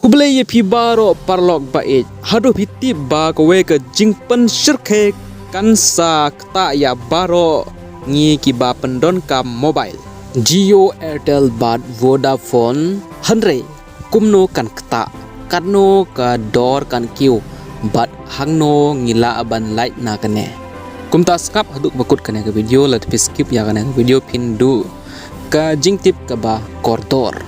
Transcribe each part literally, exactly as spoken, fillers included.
Khublei ïa phi baroh paralok ba ïeit. Haduh phi tip ba kawei ka jingpynshyrkhei kan sa ktah ïa baroh ngi kiba pyndonkam mobile, Jio, Airtel bad Vodafone. Hynrei kumno kan ktah, katno ka dor kan kiew bad hangno ngi lah ban lait na kane? Kumta sngap haduh ba kut kane ka video, lada phi skip ïa kane ka video phin duh ka jingtip kaba kordor.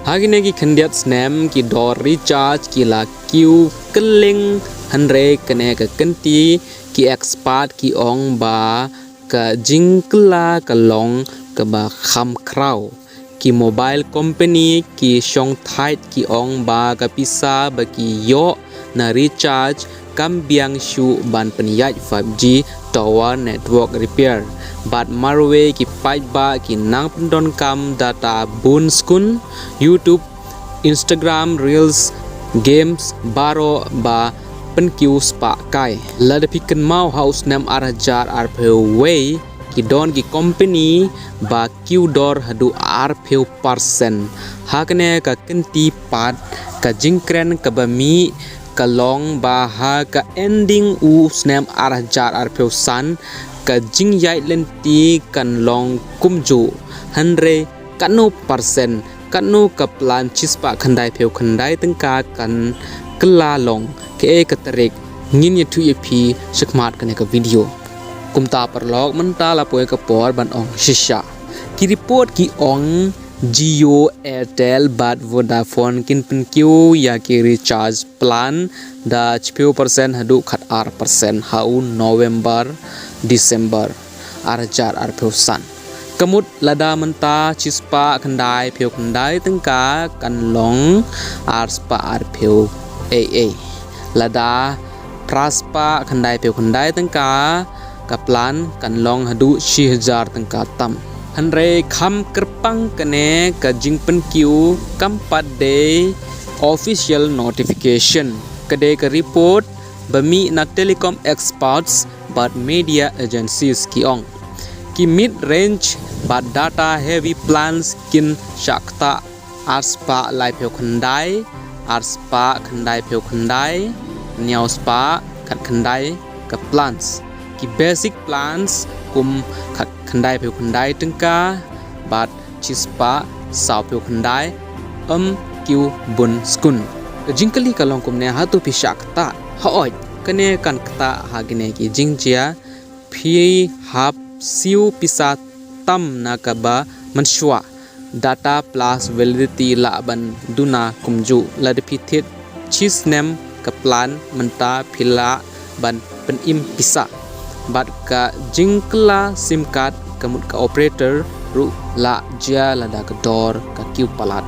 Ha kine ki khyndiat snem ki dor recharge ki la kiew kylleng, hynrei kane ka kynti ki expert ki ong ba ka jingkylla ka long kaba kham khraw. Ki mobile company ki shongthait ki ong ba ka pisa ba ki ïoh na recharge kam biang shuh ban pynïaid five G tower network repair. Bad marwei ki paidbah ki nang pyndonkam data bun skun, YouTube, Instagram Reels, games baroh ba pynkiew spah kai. Lada phi kynmaw ha u snem ar hajar arphew wei ki don ki company ba kiew dor haduh arphew percent. Ha kane ka kynti pat ka jingkren kaba mih ka long ba ha ka ending u snem ar hajar arphew san ka jingïaid lynti kan long kumjuh. Hynrei katno percent, katno ka plan shispah khyndaiphew khyndai tyngka kan kylla long, kaei ka tarik, ngin ïathuh ïa phi shakhmat kane ka video. Kumta paralok mynta la poi ka por ban ong shisha. Ki report ki ong Jio, Airtel bad Vodafone kin pynkiew ïa ki recharge plan da shiphew percent haduh khat ar percent ha u November, December ar hajar arphew san. Ka mut lada mynta shispah khyndaiphew khyndai tyngka kan long arspah arphew ei ei. Lada phraspah khyndaiphew khyndai tyngka ka plan kan long haduh shi hajar tyngka tam. Hynrei kham kyrpang kane ka jingpynkiew kam pat dei official notification. Ka dei ka report ba mih na telecom experts bad media agencies ki ong. Ki mid range bad data heavy plans kin shah ktah arspah laiphew khyndai, arspah khyndaiphew khyndai, hynñiewspah khatkhyndai ka plans. Ki basic plans kum khat khyndai phew khyndai tyngka bad shispah saw phew khyndai ym kiew bun skun. Ka jingkylli ka long kumne, hato phi shah ktah? Hooid, kane kan ktah ha kine ki jingjia. Phi hap siew pisa tam na kaba mynshuwa. Data plus validity lah ban duna kumjuh. Lada phi thied shi snem ka plan mynta phi lah ban pynim pisa. Bad ka jingkylla sim card ka mut ka operator ruh lah jia lada ka dor ka kiew palat.